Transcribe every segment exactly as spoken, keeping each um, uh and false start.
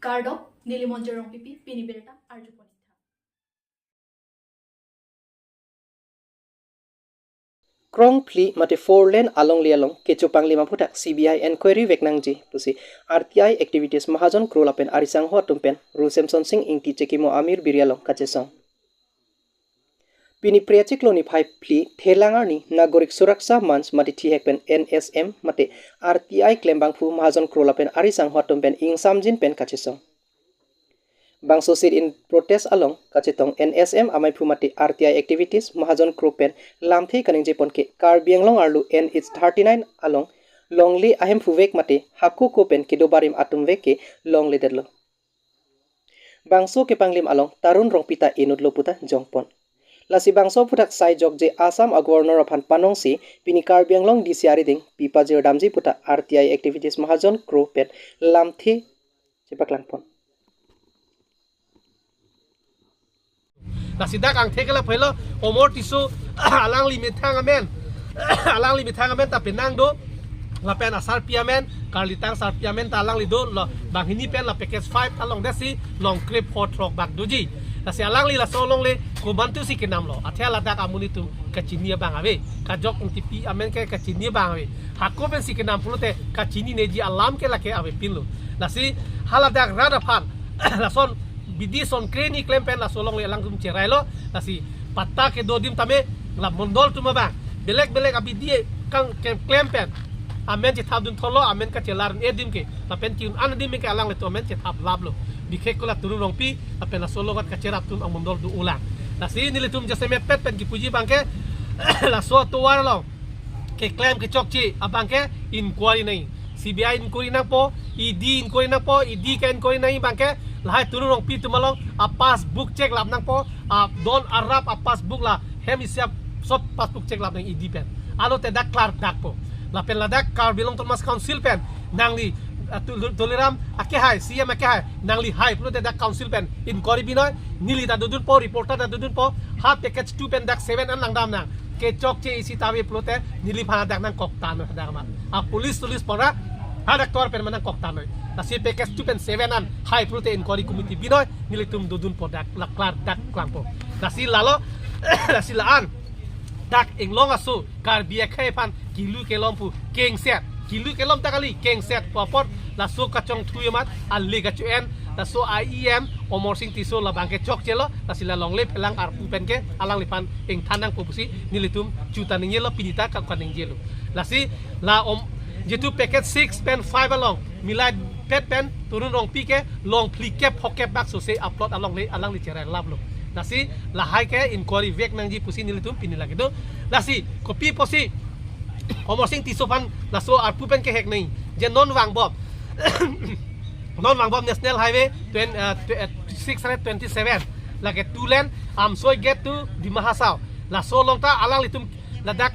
Kardom, neli Monjir Rongpipi, pini birta arjupon itha. Krongphli mate four lane alongle along kechopanglim aphuthak C B I inquiry vek nangji pusi R T I activities Mahajon Kro lapen arisangho atum pen Ru Semson Sing Ingti chekimo amir biri along kachesong. Pini Phre achiklo niphai phli Thelang arni Nagorik Suraksha Manch mate thihek pen N S M mate R T I klembangphu Mahajon Kro lapen arisangho atum pen ingsamjin pen kachesong. Bangso sit-in protest along kachetong N S M amaiphu mate R T I activities Mahajon Kro pen lamthe kaningjepon ke Karbi Anglong arlo N H thirty-nine along longle ahemphu vek mate hako ko pen kedo barim atum vek ke longledetlo. Bangso kepanglim along Tarun Rongpi ta inutlo puta jongpon. Lasi bangso aphuthak sai jokje Assam a-Governor aphan panongsi pini Karbi Anglong D C arideng pi pajirdamji puta R T I activities Mahajon Kro pen lamthe chepaklangpon. Lasi dak angthek ke lapu helo, Omor Tisso alangli methang amen, alangli methang amen ta penang do, lapen asarpi amen, karlitang sarpi amen ta alangli dolo, banghini pen la package five ta longdetsi, longkrep hot rok bak doji. Lasi alangli laso longle komantusi kenamlo, athe ladak amonit atum kachini abang ave, kajok Ingtipi amen ke kachini abang ave, hako pensi kenam pulote kachininiji alam ke lake avepinlo. Lasi haladak rat aphan lason bidi son kreni klem pen laso longle alangtum cherailo. Lasi patta kedo adim tame la mondol atum abang belek belek abidi kang ke-, klem pen amen chethapdun thotlo, amen kachelar-un-e adim ke, lapen ki-un-an adim ke alanglitum amen chethap laplo. Bikhek ko la Tarun Rongpi lapen laso longat kacherap atum amondol do-olang. Lasi nelitum jasemet pet pen kipuji abang ke laso atovar along keklem kechokche abang ke inquiry nangji. C B I inquiry nangpo, E D inquiry nangpo, E D ke inquiry nangji abang ke lahai Tarun Rongpi atum along a-passbook cheklap nangpo, adon arap a-passbook la hem isiap sob passbook cheklap nang E D pen. Alote dak klardakpo. Lapen ladak Karbi Anglong Autonomous Council pen nangli, ah, Tul-, Tuliram akehai, C M akehai, nangli hai pulote dak council pen inquiry binoi, neli ta dodunpo, reporter ta dodunpo, ha package two pen dak seven an langdam nang. Kechokche isi ta ave pulote neliphan dak nangkoktan noi hadak ma. A-police tulis pora hadak tor pen ma nangkoktan noi. Lasi package two pen seven an hai pulote inquiry committee binoi, nelitum dodunpo dak, la klardak klangpo. Lasi lalo, lasi la-an dak inglong aso Karbi akhei aphan kilu kelom pu kengset, kilu kelom ta kali, kengset pu apot laso kachongthui amat ale kacho-en laso a-E M Omor Sing Tisso labang ke chokchelo. Lasi la longle phelang arpu pen ke alangliphan ingthan nangpo pusi nelitum chuta ningjelo, pini ta kap kaningjelo. Lasi la om jitu package six pen five along milai pet pen Tarun Rongpi ke long phlikep phokep bak sose a-plot alongle alangli cherai laplo. Lasi lahai ke inquiry vek nangji pusi nelitum pini lake do. Lasi kopi pusi Omor Sing Tisso aphan laso arpu pen kehek nangji, je non vangbom, non vangbom National Highway twen-, eh, tw-, eh, six hundred twenty-seven, lake two lane, Amsoi gate to Dima Hasao. Laso along ta alanglitum ladak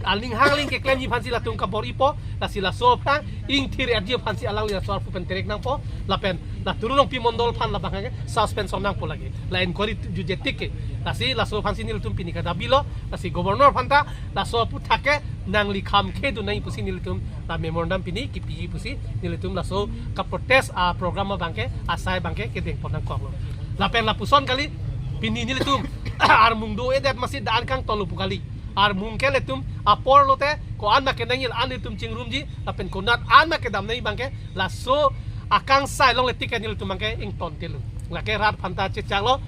aling hangling keklemji aphansi latum kabor-ipo, lasi laso aphan ingthir-etji aphansi alangli laso arpu pen terek nangpo, lapen la Tarun Rongpi mondol aphan labang ke suspension nangpo lake, la inquiry jutje tik ke. Lasi laso aphansi nelitum pini kadabilo, lasi governor aphan ta laso aphuthak ke nangli kham khedun nangji pusi nelitum la memorandum pini kipiji pusi nelitum laso ka-protest a-program abang ke, asai abang ke kedengpon nangkoklo. Lapen lapuson kali, pini nelitum armung do-edet masi da-an kangtolo pu kali. Armung ke ilitum apor lote ko-an ma kenangji, an ilitum chingrumji, lapen konat an ma kedam nangji abang ke laso akangsai longle tik ke nelitum abang ke ingtontelo. Lake rat aphan ta chechanglo.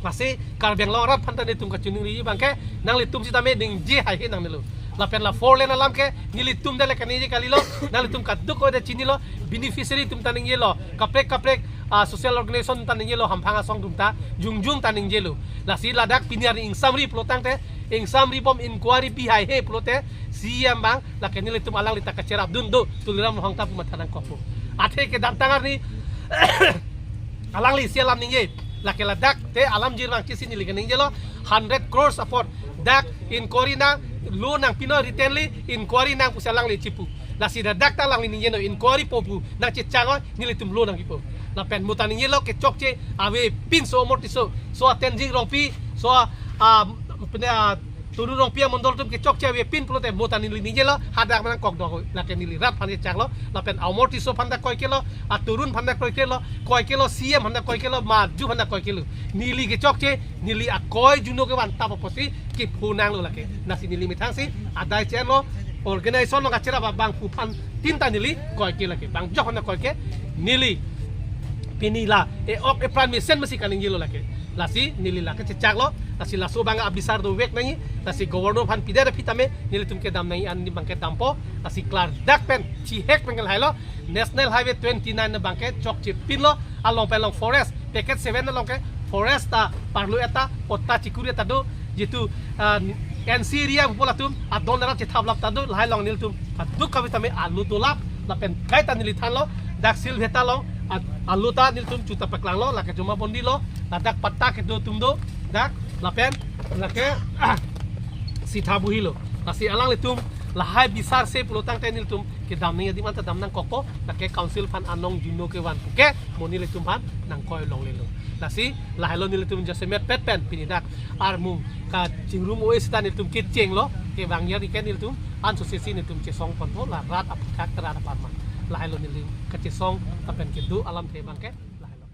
Lasi Karbi Anglong rat aphan ta nelitum kachiningri abang ke nanglitum sitame ningje haihe nangnelo. Lapen la four lane alam ke nelitum dale kaningje kalilo, nanglitum kadokave chinilo, beneficiary atum ta ningjelo, kaprek kaprek, ah, social organization ta ningjelo, hamphang asong atum ta, jongjong ta ningjelo. Lasi ladak pini arni ingsamri pulo tangte, ingsamribom inquiry bi haihe pulote, C M abang, lake nelitum alangli ta kacherapdun do, Tuliram Ronghang ta pu matha nangkokpo. Athe kedamtang arni alangli isi alam ningje, lake ladak te alam jirmang kisi neli kaningjelo, hundred crores apot dak inquiry nanglo nangpinoi, writtenly inquiry nang pusi alangli chipu. Lasi ladak ta alangli ningjenoi inquiry po pu nangchechangoi, nelitum lo nangkipo. Lapen mo ta ningjelo kechokche avepinso Omor Tisso, so a Tenzing Rongpi, so a, ah, pine, ah, Turu Rongpi amondol atum kechokche avepin pulote mo ta neli ningjelo, hadak mane kok do, lake neli rat aphan kechaklo, lapen Amar Tisso aphan ta koikelo, a Tarun aphan ta koikelo, koikelo, C M aphan ta koikelo, maju aphan ta koikelo. Neli kechokche, neli akoi juno kevan tap apotsi kepho nanglo lake. Lasi neli methangsi adai chenlo, organization along kacherap abangphu aphan tin ta neli koike lake. Bang jok aphan ta koike, neli pini la e-ok epran mesen masi kaningjelo lake. Lasi neli lake chechaklo, lasi laso abang abisar dovek nangji, lasi governor aphan pidet aphi tame nelitum kedam nangji an abangke dampo, lasi klardak pen chihek pen ke lahailo, National Highway twenty-nine abangke chokche pinlo, along pen along forest, packet seven along ke forest ta parlu eta, otta chikuri eta do, jitu, ah, N C area pupo latum, adon arat chethaplap ta do, lahai along nelitum, aduk kami tame alu dolap, lapen kaita neli thanlo, dak Silveta along, a-, alu ta nelitum chuta paklanglo, lake Joma Bondi lo, ladak patta kedo atum do, dak, lapen, lake, Sitha Buhi lo. Lasi alanglitum, lahai bisarse pulo tangte nelitum kedam nangji adim anta dam nangkokpo, lake council aphan anong juno kevan puke, mo nelitum aphan nangkoi longlelo. Lasi, lahailo nelitum jasemet pet pen, pini dak armung kachingrum oi seta nelitum kechenglo, kevang yari ke nelitum, ansose si nelitum chesong ponpo, la rat aphuthak rat apharman. Lahailo nelitum kachesong, lapen kedo alamthe abangke, lahailo.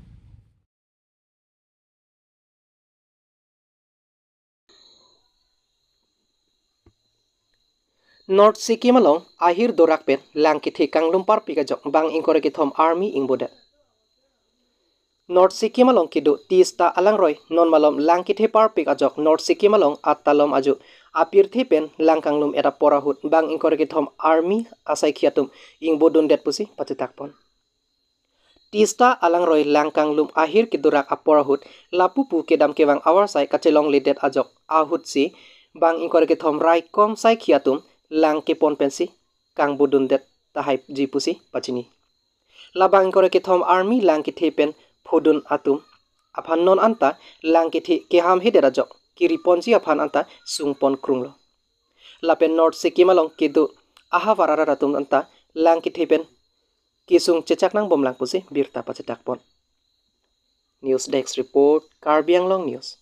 North Sikkim along ahir dorak pen lang kethe kanglum parpik ajok bang ingkoi ra kethom army ingbodet. North Sikkim along kedo Teesta alangroi non malom lang kethe parpik ajok North Sikkim along atalom ajo apirthe pen lang kanglum et apor ahut bang ingkoi ra kethom army asaikhi atum ingbodundet pusi pachitak pon. Teesta alangroi lang kanglum ahir kedorak apor ahut lapu pu kedam kevang avarsai kachelongledet ajok ahutsi bang ingkoi ra kethom raikom saikhi atum lang kepon pensi kangbodundet tahai ji pusi pachini. Labang ingkoi ra kethom army lang kethe pen phodun atum aphan non anta lang kethe keham hedet ajok kiri ponji aphan anta sungpon krunglo. Lapen North Sikkim along kedo ahavar arat atum anta lang kethe pen kesung chechak nangbomlang pusi birta pachitak pon. News Desk Report, Karbi Anglong News.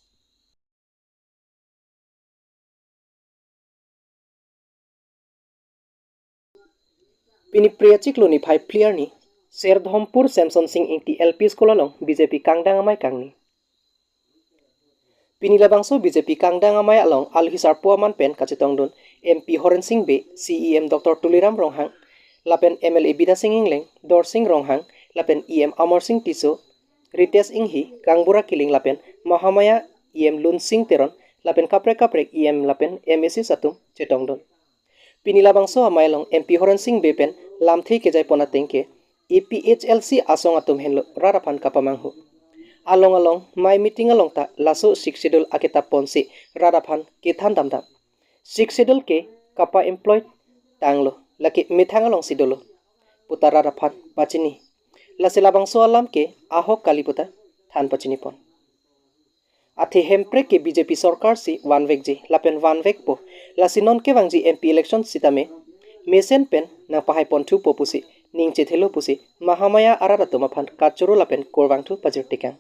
Pini Phre achiklo niphai phli arni, Serdhompur Semson Sing Ingti L P School along B J P kangdang amei kangni. Pini labangso B J P kangdang amei along alhi sarpo aman pen kachetongdun M P Horen Sing Bey, C E M Doctor Tuliram Ronghang, lapen M L A Bidya Sing Engleng, Dorsing Ronghang, lapen E M Amar Sing Tisso, Ritesh Enghi, Kangbura Killing lapen Mahamaya E M Lunsing Teron, lapen kaprek kaprek E M lapen M A Cs atum chetongdun. Pini labangso amei along M P Horen Sing Bey pen lamthe kejai pon ateng ke A P H L C asong atum henlo rat aphan kapamanghu. Along along mei meeting along ta laso Sixth Schedule aketap ponsi rat aphan kethan damdam. Sixth Schedule ke kapa-employ tanglo, lake methang alongsi dolo puta rat aphan pachini. Lasi labangso alam ke ahok kali puta than pachini pon. Athe hemprek ke B J P sorkar si vanvekji, lapen vanvekpo. Lasi non kevangji M P election sitame mesen pen nangpahai ponthupo pusi ning chethelo pusi Mahamaya arat atum aphan kachoro lapen kurvangthu pajirtekang.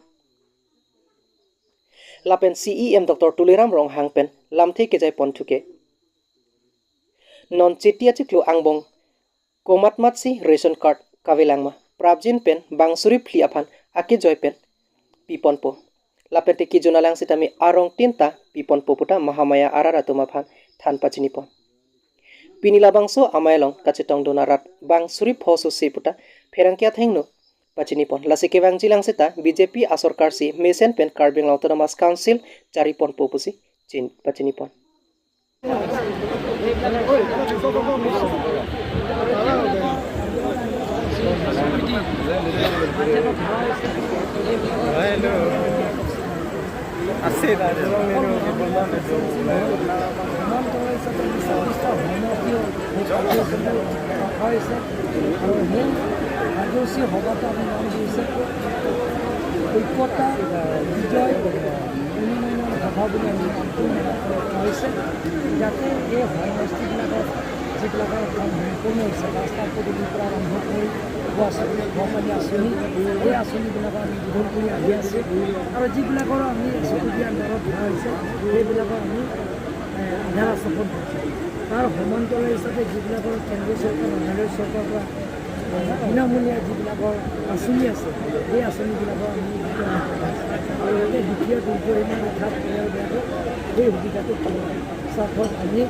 Lapen C E M Doctor Tuliram Ronghang pen lamthe kejai ponthu ke, non Chiti achiklo angbong komat matsi ration card kavelang ma, prapjin pen bang suri phli aphan akejoi pen piponpo. Lapen te kejun alang sitame arong tin ta piponpo puta Mahamaya arat atum aphan than pachini pon. Pini labangso amei along kachetongdun arat bang suri pho sose puta pherangke athengno pachini pon. Lasi kevangji lang seta B J P asorkar si mesen pen Karbi Anglong Autonomous Council chari ponpo pusi chin-, pachini pon. ঐক্যতা, বিজয়, উন্নয়নৰ সভা বুলি আমি সম্পূৰ্ণ হৈছে, যাতে এই সমষ্টিবিলাকত যিবিলাকৰ কাম সম্পূৰ্ণ হৈছে, ৰাস্তা পদূলিৰ পৰা আৰম্ভ কৰি খোৱা চকুৰ খোৱা পানী আঁচনি, এই আঁচনিবিলাকৰ আমি দীঘল কৰি আহি আছোঁ আৰু যিবিলাকৰ আমি চকু দিয়া আন্ধাৰত ধৰা হৈছে, সেইবিলাকৰ আমি, এ, আধাৰ আস্থাপন কৰিছে। তাৰ সমান্তৰাল হিচাপে যিবিলাকৰ কেন্দ্ৰীয় চৰকাৰ, নাগালেণ্ড চৰকাৰৰ পৰা বিনামূলীয়া যিবিলাকৰ আঁচনি আছে, সেই আঁচনিবিলাকৰ আমি বিতৰণ কৰিম। আৰু যাতে দুখীয়া, দুৰ্দশা, অৰ্থাৎ পৰিয়ালবিলাকক সেই সুবিধাটো পাব লাগে। স্বাৰ্থত আমি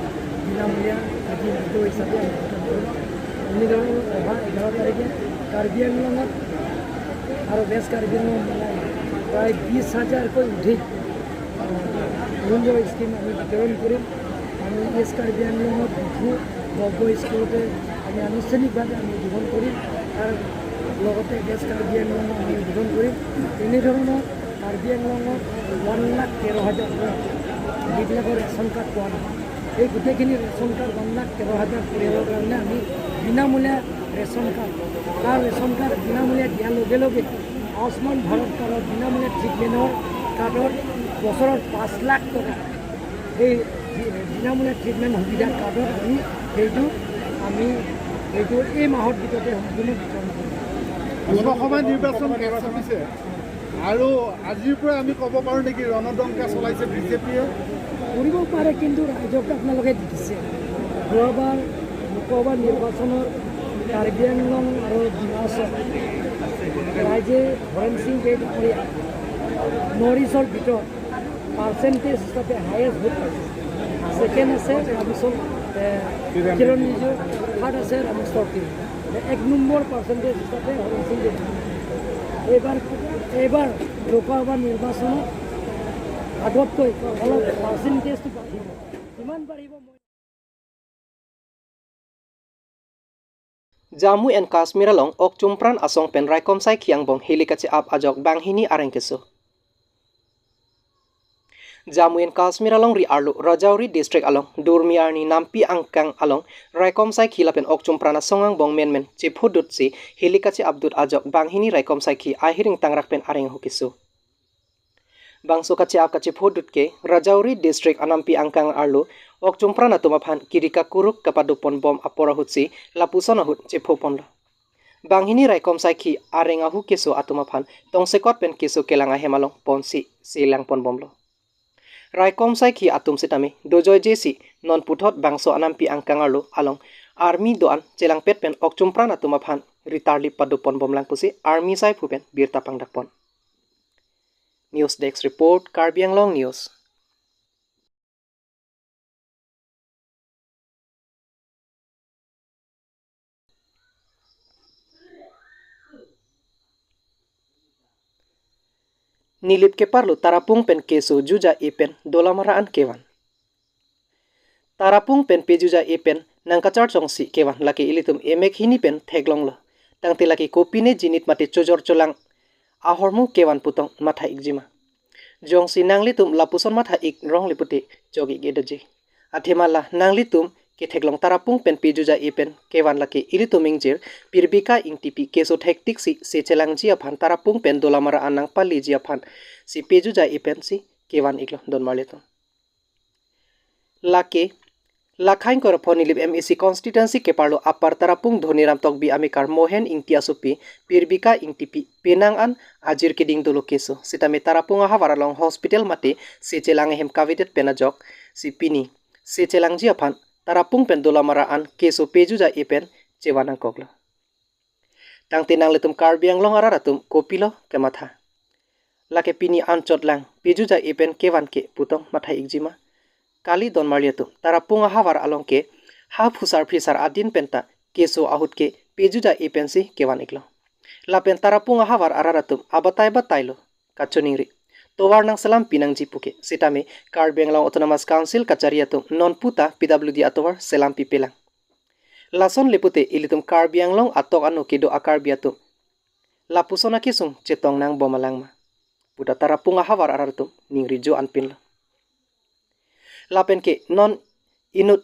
বিনামূলীয়া আজি ৰাইজৰ হিচাপে আমি বিতৰণ কৰিম। এনেধৰণৰ অহা এঘাৰ তাৰিখে কাৰ্বি আংলঙত আৰু ৱেষ্ট কাৰ্বি আংলঙত মিলাই প্ৰায় বিশ হাজাৰকৈ অধিক ৰুণৰ স্কিম আমি বিতৰণ কৰিম। আমি ইষ্ট কাৰ্বি আংলঙত ডিফু গভ স্কুলতে আমি আনুষ্ঠানিকভাৱে আমি উদ্বোধন কৰিম। তাৰ লগতে ৱেষ্ট কাৰ্বি আংলঙত আমি উদ্বোধন কৰিম। এনেধৰণৰ কাৰ্বি আংলঙত ওৱান লাখ তেৰ হাজাৰ ঘৰ, যিবিলাকৰ ৰেচন কাৰ্ড পোৱা নাই, এই গোটেইখিনি ৰেচন কাৰ্ড ওৱান লাখ তেৰ হাজাৰ পৰিয়ালৰ কাৰণে আমি বিনামূলীয়া ৰেচন কাৰ্ড, তাৰ ৰেচন কাৰ্ড বিনামূলীয়া দিয়াৰ লগে লগে আয়ুষ্মান ভাৰত কাৰ্ডৰ বিনামূলীয়া ট্ৰিটমেণ্টৰ কাৰ্ডৰ বছৰত পাঁচ লাখ টকা, এই বি-, বিনামূলীয়া ট্ৰিটমেণ্ট সুবিধা কাৰ্ডত আমি সেইটো, আমি সেইটো এই মাহৰ ভিতৰতে সম্পূৰ্ণ বিতৰণ কৰিম। লোকসভা নিৰ্বাচন কাষ চাপিছে আৰু আজিৰ পৰা আমি ক'ব পাৰোঁ নেকি ৰণডংকা চলাইছে বিজেপিয়ে? কৰিব পাৰে, কিন্তু ৰাইজক আপোনালোকে দিছে। যোৱাবাৰ লোকসভা নিৰ্বাচনৰ কাৰ্বি আংলং আৰু ডিমাচা ৰাইজে হৰেণ সিং বেদী ডাঙৰীয়া নৰ্থ ইষ্টৰ ভিতৰত পাৰ্চেণ্টেজ হিচাপে হায়েষ্ট ভোট পাইছে। ছেকেণ্ড আছে ৰামেশ্বৰ, এ, কিৰণ ৰিজিজু, থাৰ্ড আছে ৰামেশ্বৰ টিংগ। এক নম্বৰ পাৰ্চেণ্টেজ হিচাপে হৰেণ সিং বেদী। এইবাৰ, এইবাৰ লোকসভা নিৰ্বাচনত আগতকৈ অলপ পাৰ্চেণ্টেজটো বাঢ়িব। কিমান বাঢ়িব মই Jammu and Kashmir along okchumpran asong pen raikom saikhi angbong hili kache-ap ajok banghini areng keso. Jammu and Kashmir alongri arlo Rajouri district along Durmi arni nampi angkang along raikom saikhi lapen okchumpran asong angbong menmen chephodutsi hili kache-apdut ajok banghini raikom saikhi ahiring tangrak pen areng ahu keso. Bangso kache-ap kachephodut ke Rajouri district anampi angkang arlo okchumpran atum aphan kiri kakuruk kapadopon bom apor ahutsi lapuson ahut chephoponlo. Banghini raikom saikhi areng ahu keso atum aphan tongsekot pen keso kelang ahem along ponsi selangpon bomlo. Raikom saikhi atum sitame dojoijesi non puthot bangso anampi angkang arlo along army do-an chelangpet pen okchumpran atum aphan ritarlip padopon bomlang pusi army saiphu pen birta pangdakpon. News Desk Report, Karbi Anglong News. Nilip keparlo Tarapung pen keso juja-e pen Dolamara an kevan. Tarapung pen pejuja-e pen nangkacharchongsi kevan lake ilitum emek hini pen theklonglo. Tangte lake kopine jinit mate chojor cholang ahormu kevan putong matha ikjima. Jongsi nanglitum lapuson matha ik rong lipute chok ik edaji. Athema la nanglitum ketheklong Tarapung pen pejuja-e pen kevan lake ilitum ingjir Pirbika Ingtipi keso thektiksi se chelangji aphan Tarapung pen Dolamara an nangpaliji aphansi pejuja-e pensi kevan iklo donmarlitum. Lake, lakhang korapho Nilip M A C constituency keparlo Upper Tarapung Dhoniram Tokbi amekar Mohen Ingti asopi Pirbika Ingtipi penang an ajir keding dolo keso. Sitame Tarapung ahavar along hospital mate se chelang ahem kavedet pen ajoksi pini se chelangji aphan Tarapung pen Dolamara an keso pejuja-e pen chevan nangkoklo. Tangte nanglitum Karbi Anglong arat atum kopilo kematha? Lake pini anchot lang pejuja-e pen kevan ke putong matha ikjima? Kali donmarlitum, Tarapung ahavar along ke ha phusar phrisar adin penta keso ahut ke pejuja-e pensi kevan iklo. Lapen Tarapung ahavar arat atum abatai batailo kachiningri. Tovar nangselampi nangji puke, sitame Karbi Anglong Autonomous Council kachari atum non puta P W D atovar selampipelang. Lason lipute ilitum Karbi Anglong atok ano kedo a-Karbi atum lapuson akesung chetong nangbom alang ma puta Tarapung ahavar arat atum ningri jo-an pinlo. Lapen ke non inut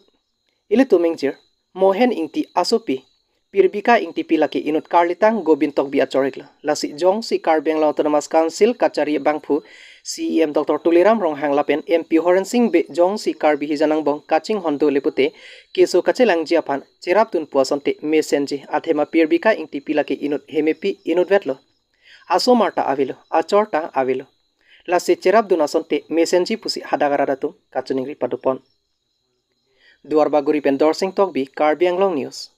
ilitum ingjir Mohen Ingti asopi Pirbika Ingtipi lake inut karlitang Gobin Tokbi achor iklo. Lasi jongsi Karbi Anglong Autonomous Council kachari abangphu C E M Doctor Tuliram Ronghang lapen M P Horen Sing Bey jongsi Karbi hijan angbong kachinghon do lipute keso kachelangji aphan cherapdun pu asonte mesenji, athema Pirbika Ingtipi lake inut hemepi inutvetlo. Asomar ta avelo, achor ta avelo. Lasi cherapdun asonte mesenji pusi hadak arat atum kachiningri padopon. Duarbagori pen Dorsing Tokbi, Karbi Anglong News.